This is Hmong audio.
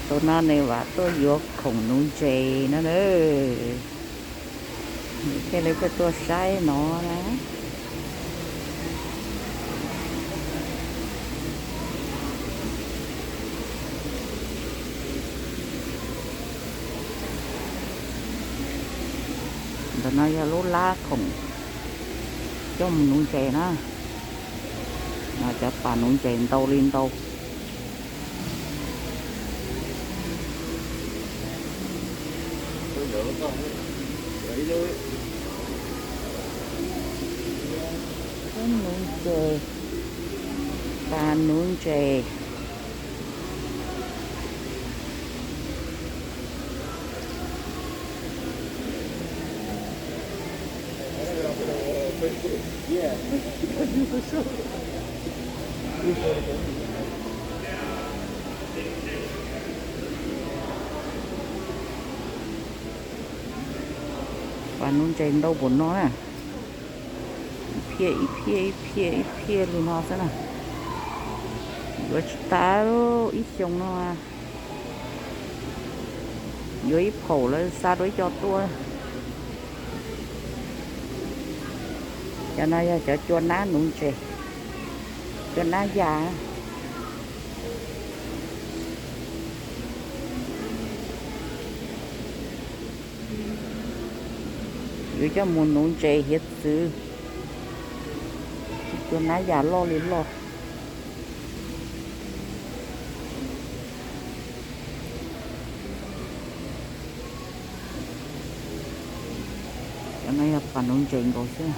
Tus no nws vam tuaj yuav khoom nuv ntses no na. Thiaj li tuaj saib no na. Ntawm no yog lub lab khoom coj mus nuv ntses na. No cov pas nuv ntses ntau li ntau. Nuv ntses, pas nuv ntses. Pas nuv ntses ntau npaum no na. Ib phiaj ib phiaj ib phiaj ib phiaj li no xwb na. Yuav tsis tas ib xyoos no. Yuav ib phaum lawv xa dua ib co tuaj. Cov no yog cov cua nab nuv ntses, cua nab yas. Yuav coj mus nuv ntses hiav txwv. Cua nab yas loj li loj. Cov no yog pas nuv ntses nkaus xwb.